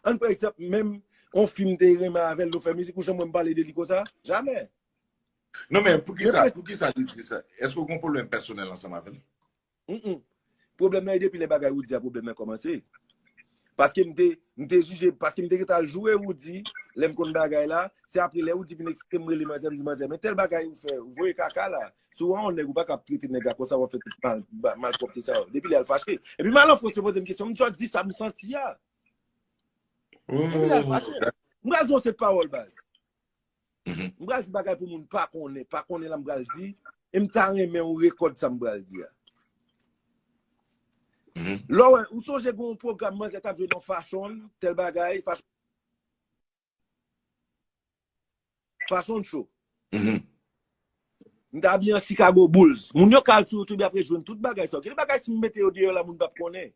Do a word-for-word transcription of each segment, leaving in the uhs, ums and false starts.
Ann pran egzanp, menm yon fi m te renmen avè l, nou fè mizik, ou janm wè m pale de li konsa? Jamè. Non, men poukisa, poukisa li di sa? Èske w gen yon pwoblèm pèsonèl ansanm avè l? Mm-mm. Pwoblèm nan e depi lè bagay Roody a pwoblèm nan kòmanse. Paske m te, m te jije, paske m te gentan al joure Roody, lè m konn bagay la, se apre lè Roody vin eksplike m rele manzè, m di manzè, men tèl bagay ou fè, ou voye kaka la. Si w wè yon nèg, ou pa ka ap trete nèg la konsa, w ap fè tout mal, malpwòpte sa yo. Depi lè a l fache. Epi m al an Frans, yo poze m kesyon, m just di sa m santi a. Depi lè a l fache. M pral di yon sèt pawòl baz. M pral di bagay pou moun pa konnen, pa konnen la m pral di, e m ta renmen ou rekòd sa m pral di a. Lè w wè, ou sonje gen yon pwogram manzè t ap jwe nan Fashion, tèl bagay, Fashion, Fashion Show. M t abiye an Chicago Bulls. Moun yo ka al sou YouTube apre jwenn tout bagay sa yo. Gen de bagay si m mete yo deyò la, moun p ap konnen.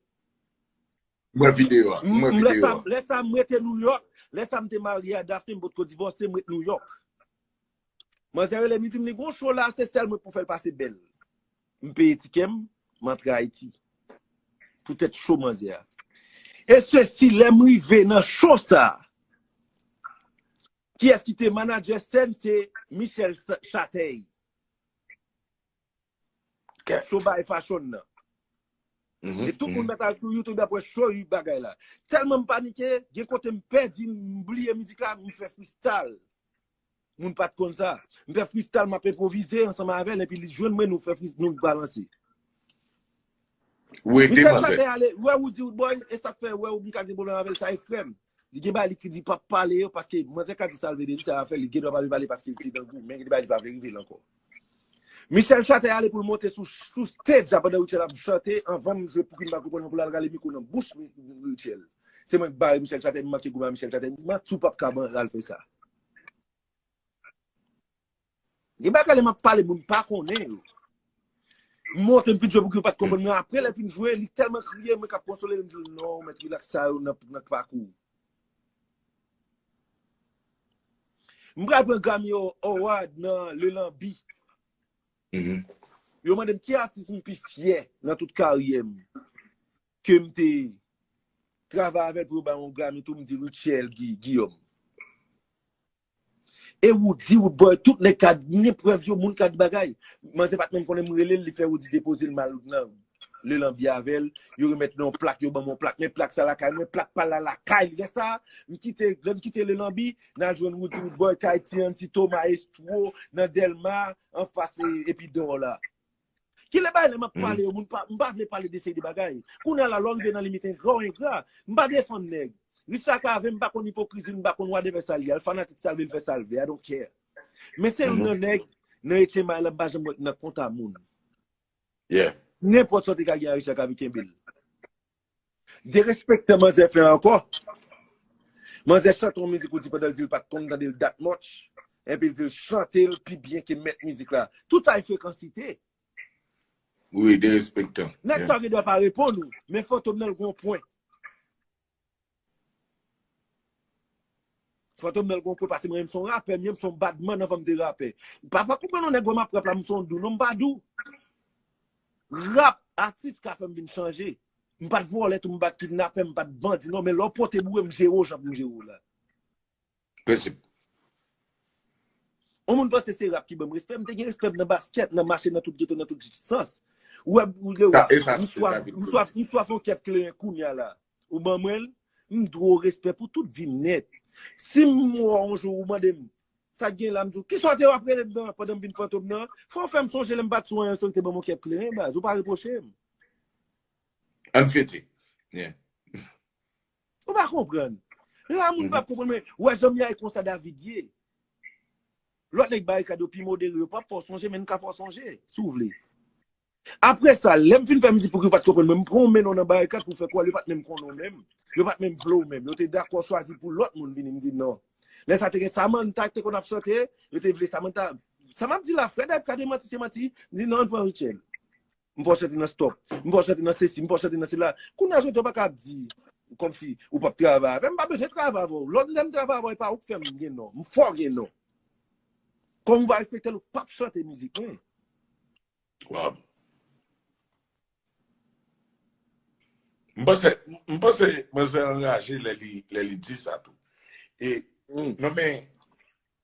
M wè videyo a. M wè videyo a. Lè sa m rete New York, lè sa m te marye a Daphne, m potko divòse, m ret New York. Manzè rele m, li di m li gon show la, se sèl mwen pou fè l pase bèl. M peye tikè m, m antre Ayiti. Poutèt show manzè a. E sesi, lè m rive nan show sa, kiyès ki te manadjè sèn, se Michel Chatey. Show bay Fashion nan. E tout moun mèt al sou YouTube apre show yu bagay la. Tèlman m panike, gen kote m pèdi, m bliye mizik la, m fè freestyle. Moun pa t konn sa. M fè freestyle, m ap enpwovize ansanm avè l, epi li jwenn mwen, nou fè freestyle, nou balanse. Michel Chatey ale, wè Roody Roodboy, e sa k fè, wè ou m ka gen pwoblèm avè l, sa e frè m. Li gen bagay li ki di p ap pale yo, paske manzè ka di sa l vle de li, sa l ap fè, li gen dwa pa vle pale paske li te grangou, men gen de bagay li pa vle rive l ankò. Michel Chatey ale pou l monte sou, sou stage la pandan Rutshelle ap chante, anvan m jwe Pouki m pa konprann pou l al rale mikwo nan bouch Rutshelle. Se mwen k bare Michel Chatey, m manke goumen a Michel Chatey, m di, manti w p ap ka al fè sa. Gen bagay lè m ap pale, moun pa konnen yo. M monte, m fin jwe pou ki yo pa t konprann mwen. Apre lè fin jwe, li tèlman kriye, mwen k ap konsole l, m di l, non, mèt rilaks sa yo nan, nan pakou. M pral pran Grammy Award nan Lelanbi. Yo mande m ki atis m pi fyè nan tout karyè m. Ke m te travay avè l pou yo ba yon Grammy tou, m di Rutshelle Guillaume. E Roody, Roodboy, tout nèg ka gen prèv yo, moun ka di bagay. Manzè pa t menm konnen m rele l, li fè Roody depoze l mal nan Lelanbi avè l. Yo remèt nan yon plak, yo ban m yon plak. Men plak sa lakay mwen, plak pa l la lakay li. Lè sa, m kite, lè m kite Lelanbi, n al jwenn Roody, Roodboy, Kayti, Anti, Thomas, Estro, nan Dèlma, anfas Epidor la. Kilè bagay lè m ap pale yo, moun pa, m pa vle pale de seri de bagay. Kounye a la, lè w rive nan limit engra, w engra. M pa defann nèg. Richard Cavé, m pa konn ipokrizi, m pa konn whatever sa l ye. L fanatik sa l vle, l fè sa l vle. I don't care. Men se youn nan nèg, nan H M I la, m pa janm nan kont a moun. Nenpòt sa w te ka gen a Richard Cavé, kenbe l. Derespektan manzè fè ankò. Manzè chante yon mizik ou di pandan l di l pa t konn tande l that much. Epi l di l chante l pi byen ke mèt mizik la. Tout sa e frekansite. Wi, derespektan. Nèg sa gen dwa pa reponn ou, men Fantom nan l gon pwen. Fantom nan l gon pwen, paske mwen menm se yon rapè, m ye, m se yon badman anvan m te rapè. Pa, pa konprann yon nèg wè m ap rap la, m se yon dou. Non, m pa dou. Rap, atis ka fè m vin chanje. M pa t vòlè tou, m pa t kidnapè, m pa t bandi, non, men lè w pote boure, m jere w jan pou m jere w la. Prensip. Yon moun panse se rap ki ban m respè, m te gen respè nan baskèt, nan mache, nan tout geto, nan tout sans. Ou wè, ou le wè, m swaf, m swaf, m swaf yon kèk kleren kounye a la. Ou ban mwen l, m dwe w respè pou tout vi m nèt. Si m wè w yon jou ou mande m, sa k gen la, m di w, kisa w te w ap rele m nan pandan m vin Fantom nan? Fò w fè m sonje lè m pa t sou anyen san w te ban m yon kèk kleren, baz, ou pa repwoche m. Ann fete. Yeah. Ou pa konprann. La, moun pa konprann, men, ou wè jan m ye a, e konsa David ye. Lòt nèg Barikad yo pi modere, yo p ap fè w sonje, men n ka fè w sonje, si w vle. Apre sa, lè m fin fè mizik pou ki yo pa t konprann mwen, m pran yon men non nan Barikad pou fè kwè yo pa t menm konnen w menm. Yo pa t menm vle w menm. Yo te dakò chwazi pou lòt moun vini, m di non. Lè sa te gen Samantha ki te konn ap chante, yo te vle Samantha. Sa m ap di la, frè Dayip ka demanti, se manti, m di non, ann pran Rutshelle. M fè w chante nan Stop. M fè w chante nan sesi, m fè w chante nan sela. Kounye a jodi a w pa ka ap di kòmsi ou p ap travay avè m. M pa bezwen travay avè w. Lè m travay avè w, e pa ou k fè m gen non. M fè w gen non. Kòm ou pa respekte l, ou p ap chante mizik mwen. Wow. M panse, m panse manzè anraje lè li, lè li di sa tou. E, hmm. Non, men,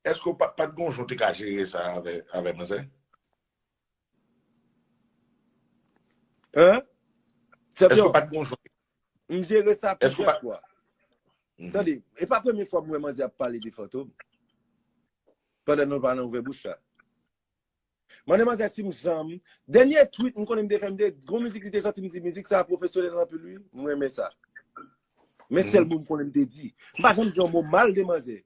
èske w pa, pa t gon jan w te ka jere sa avè, avè manzè? Hein? Èske w pa t gon jan? M jere sa plizyè fwa. Tande, e pa premye fwa m wè manzè ap pale de Fantom. Pandan nou pa nan ouvè bouch la. Mande manzè si m janm. Dènye tweet m konnen m te fè, m te gon mizik li te sòti, m di mizik sa pwofesyonèl anpil wi. M renmen sa. Men sèl mo m konnen m te di. M pa janm di yon mo mal de manzè.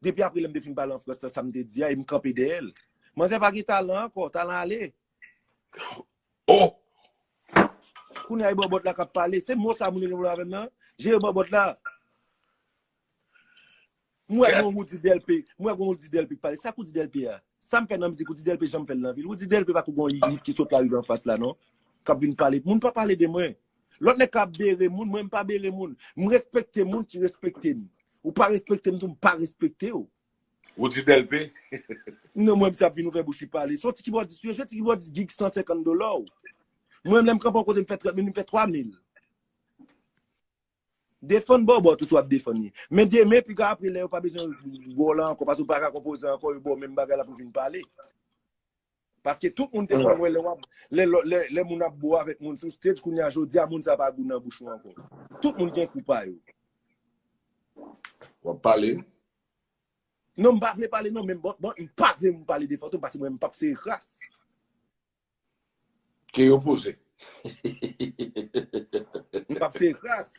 Depi apre lè m te fin pale an Frans la, sa m te di a, e m kanpe dèyè l. Manzè pa gen talan ankò, talan ale. Oh! Kounye a e bòbòt la k ap pale. Se mo sa moun yo gen pwoblèm avè m nan. Jere bòbòt la. M wè gon Roody Delpé, m wè gon Roody Delpé k pale. Sa k Roody Delpé a? Sa m fè nan mizik Roody Delpé janm fè l nan vi l? Roody Delpé pa kou gon lit ki sot lari anfas la non. K ap vin pale. Moun pa pale de mwen. Lòt nèg k ap bere moun, mwen m pa bere moun. M respekte moun ki respekte m. Ou pa respekte m tou, m pa respekte w. Roody Delpé? Non, mwen, misye ap vin ouvè bouch li pale. Se yon ti kibòdis, yon ti kibòdis gig san senkant dola. Mwen, lè m kanpe yon kote, m fè trant mil, m fè twa mil. Defann bòbòt ou si w ap defann li. Men demen, piga apre, lè yo pa bezwen wè w la ankò, paske w pa ka konpoze ankò, yo ba w menm bagay la pou vin pale. Paske tout moun te konn wè lè w ap, lè, lè, lè, lè moun ap bo avèk moun sou stage, kounye a jodi a, moun sa pa gou nan bouch ou ankò. Tout moun gen kou pa yo. W ap pale? Non, m pa vle pale non, men bon, bon, m pa vle m pale de Fantom paske mwen m p ap sere kras. Ke yo poze. M p ap sere kras.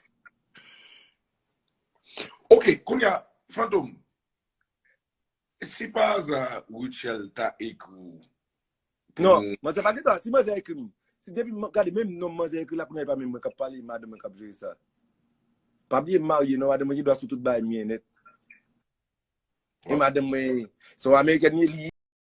Ok, kounye a, Fantom, si pa aza Rutshelle ta ekri w. Non, manzè pa gen dwa. Si manzè ekri m, si depi m gade menm non manzè ekri la kounye a e pa menm mwen k ap pale, madanm mwen k ap jere sa. Pa bliye m marye non, madanm mwen gen dwa sou tout bagay m ye nèt. E madanm mwen, se yon amerikèn ye li.